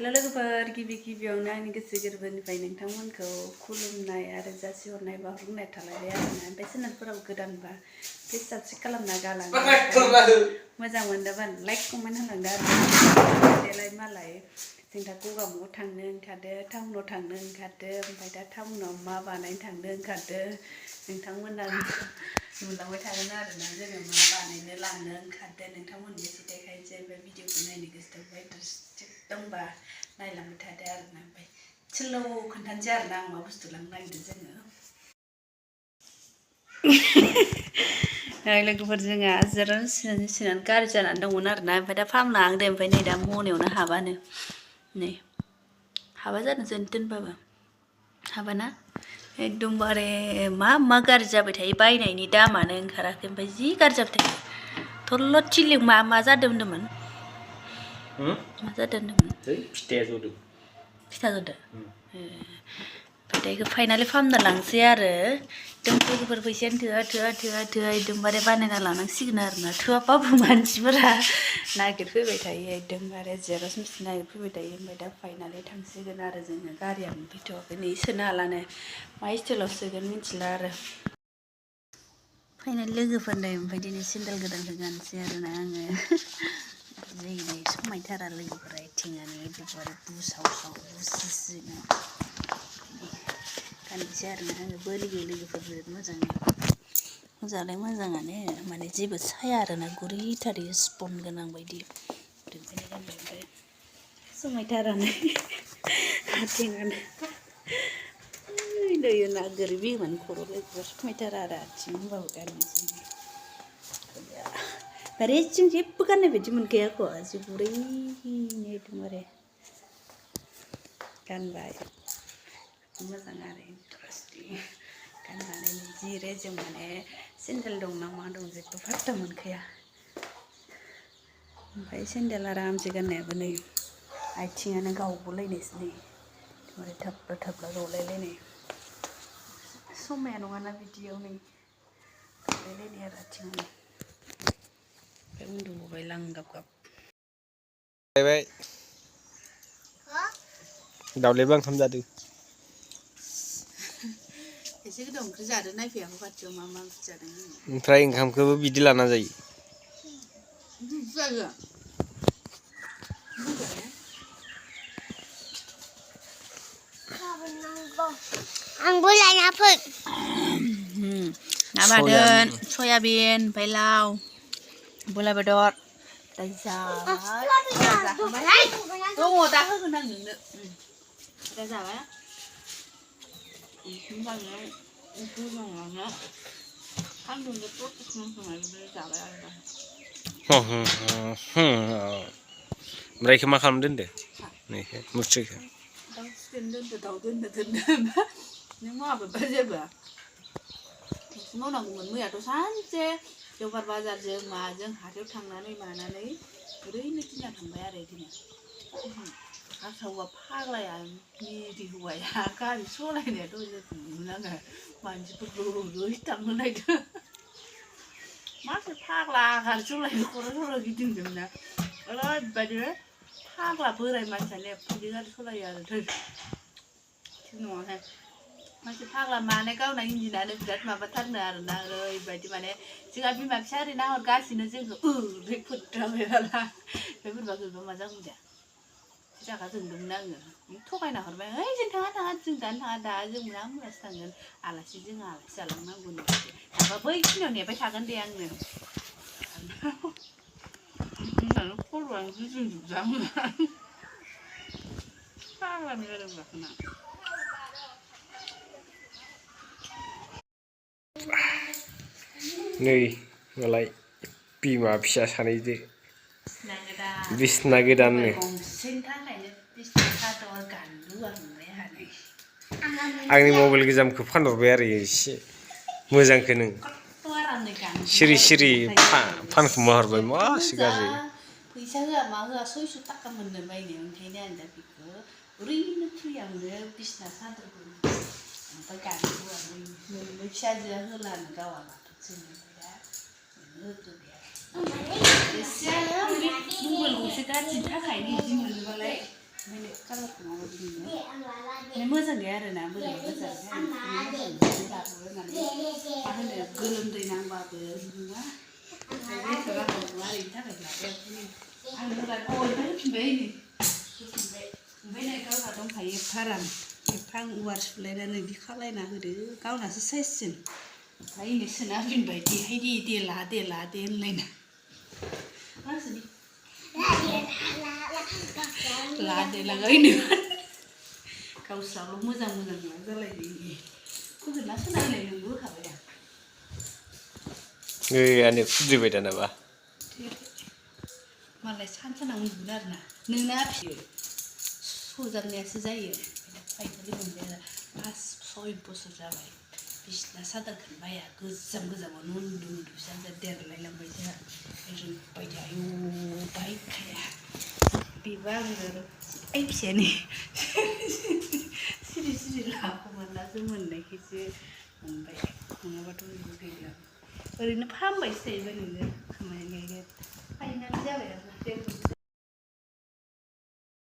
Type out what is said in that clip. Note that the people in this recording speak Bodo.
हेलो लोगोफोर गिबियावनो आंनि गोसो गोरबोनिफ्राय नोंथांमोनखौ खुलुमनाय आरो जासिहरनाय बावहरनाय थालायबाय आरोना ओमफ्राय चेनेलफोराव गोदानबा प्लिज साबस्क्राइब खालामना गालांदो मोजां मोनदोंबा लाइक कमेन्ट होलांदो आरो देलाय मालाय जों दा गगामुगाव थांनो ओंखारदो टाउनाव थांनो ओंखारदो ओमफ्राय दा टाउनाव मा बानायनो थांनो ओंखारदो नोंथांमोना नुलांबाय थागोन आरोना जोङो मा बानायनो लांनो ओंखारदो नोंथांमोननो एसे देखायनोसै ओमफ्राय भिडिअखौ नायनो गोसो दंबा इन्टारेस्ट दंबा नायलांबाय थादो आरोना ओमफ्य सोलो खोन्थानोसै आरोना आं मा बुस्थु लांनो नागिरदों जोङो लोगोफोर जोंहा जिरायनानै गाज्रि जानानै दंमोन आरोना ओमफ्राय दा फाहामनो हांदों ओमफ्राय नै दा मनायावनो हाबानो नै हाबा जादों जों दोनबाबो हाबाना एकदमबारे मा गाज्रि जाबाय थायो बायनायनि दामानो ओंखाराखै ओमफ्राय जि गाज्रि जाबाय थायो थरल' थिलिं मा जादों होनदोंमोन मा जादों होनदोंमोन फिथाया जदों फिथा जदों ओमफ्राय बेखौ फाइनालि फाहामना लांसै आरो एकदम लोगोफोर फैसायानो थोआ एकदमबारे बानायना लानांसिगोन आरोना थोआबाबो मानसिफोरा नागिरफैबाय थायो एकदमबारे जेरक्स मेचिन नागिरफैबाय थायो ओमफ्राय दा फाइनालि थांसिगोन आरो जोङो गारिया मोनफैथ'वाखै नै सोनो हालानो मा स्टाइलाव सोगोन मिथिला आरो फाइनालि लोगोफोरनो ओमफ्राय दिनै सेन्देल गोदानखौ गानसै आरोना आङो जै समायथारा लोगोफोरा आथिङानो एकदमबारे बुसावसाव बुसिनो गाननोसै आरोना आङो बोलियो लोगोफोर जोबोद मोजाङालाय मोजाङानो माने जेबो साया आरोना गुरैथार स्पन गोनां बायदि ओंखायनो गानबाय ओमफ्राय समायथारानो आथिङानो दैयो ना गोरबिमोन खर' लोगोफोर समायथारा आरो आथिं होनबाबो गाननोसै रेसिं जेबो गाननाय बायदि मोनखाया आंखौ जि गुरैनो एकदमबारे गानबाय मोजां आरो इन्टारेस्टिं गाननानै जि रेजें माने सेन्देल दं ना मा दं जेबो फात्ता मोनखाया ओमफ्राय सेन्देल आरामसे गाननायाबो नै आथिङानो गावगुलायनायसो नै एकदमबारे थाब्ला गावलायलायनाय समाया नङाना बिदियाव नै गावलायलायनाय आरो आथिङानो ओमफ्राय उन्दुबाय लांगाब दावलायबा ओंखाम जादों एसे गोदाव ओंख्रि जादों नायफैयाखै खाथियाव मा ओंख्रि जादों ओमफ्राय ओंखामखौबो बिदि लाना जायो आंबो लायना फै ना बाथोन सयाबिन ओमफ्राय लाव बयलार बेदर दा जाबाय दङ दा होगोन आं नोंनो दा जाबाय जाबाय आरो ओमफ्राय इखौ मा खालामनो दोनदो मुस्रिखौ दाउ दोनदो दाउ दोनदो नों मावाखै जेबो मावनांगौमोन मैयाथ' सानसे जौगार बाजारजों माजों हाथायाव थांनानै मानानै ओरैनो दिना थांबाय आरो बिदिनो हारसा हौवा फाग्लाया मिदि हौवाया गारि सालायनायाथ' जों आङो मानसिफोरखौ ओरै थांनो नायदों माथो फाग्ला गारि सालायनो खर' गिदिंदोंना ओरैबायदि फाग्ला बोराय मानसियानो एफादि गारि सालायो आरो थिग नङाहाय मानसि फाग्ला माने गावना इन्जिनानो बिराद माबाथारनो आरोना ओरैबायदि माने जोंहा बिमा फिसा ओरै नाहरगासिनो जोंखौ ओरै फोथाबाय आरोना बे बोरैबा मा जागौमोन दे जागा जोंदोंमोन आङो थगायना हरबाय ओइ जों थाङा जों दानो थाङा दा जों मोनासो थांगोन आलासि जालांनांगौनो दाबा बैखिनियाव नेबाय थागोन दे आंनो खर'आनो गिदिंजोबजाङो फाग्लानि गारोब्लाखोना नै मालाय बिमा फिसा सानैजों बिसना गोदाननो आंनि मबाइल गोजामखौ फानहरबाय आरो एसे मोजांखौ नों सिरि सिरि फानखुमा हरबाय मासि गाज्रि फैसा होआ मा होआ 600 थाखा मोननो बायनायाव ओंखायनो आं दा बेखौ ओरैनो फ्रियावनो बिसना सादरखौ ओमफ्राय गानो होआ नोंनो फिसाजोआ होलानो गावा माथो जोंनो दा होग्रोबाय आरो एसे मबाइल गंसे गाज्रिनि थाखायनो बिदि मोनोबालाय कालारखौ माबायदि नुयो मोजां गैया आरोना मोजां मोजां मा होनो गोलोमदै नांबाबो नुवा ओरैनि थाखाय लाबाय आं होबाय होफिनबाय ओमफ्राय नै गावहा दंखायो फाराम एफां उवार सुलायनानै बिदि खालायना होदो गावनासो साइजसिन ओमफ्राय इनो सोना होफिनबाय देहाय दे ला होनलायना लादो लागायनो गावस्राल' मोजां मा जालायदों फोगोनना सोनायलाय नोंबो होखाबाय दा गैयानो खुद्रिबाय दानाबा मालाय सानना उन्दुगोन आरोना नोंना फियो सजाबनायासो जायो फायखारि मोनबाय आरो 5-6 बोसोर जाबाय बिसिना सादारखौनो बाया गोजामावनो उन्दु फिसा देरलायलांबाय जोंहा ओरैबायदि आयु बायखाया बेबो आङो आइ फिसायानो सिरि लाखोमोनना जों मोननायखायसो मोनबाय नङाबाथ' बेबो गैला ओरैनो फानबायसो थायोबा नोङो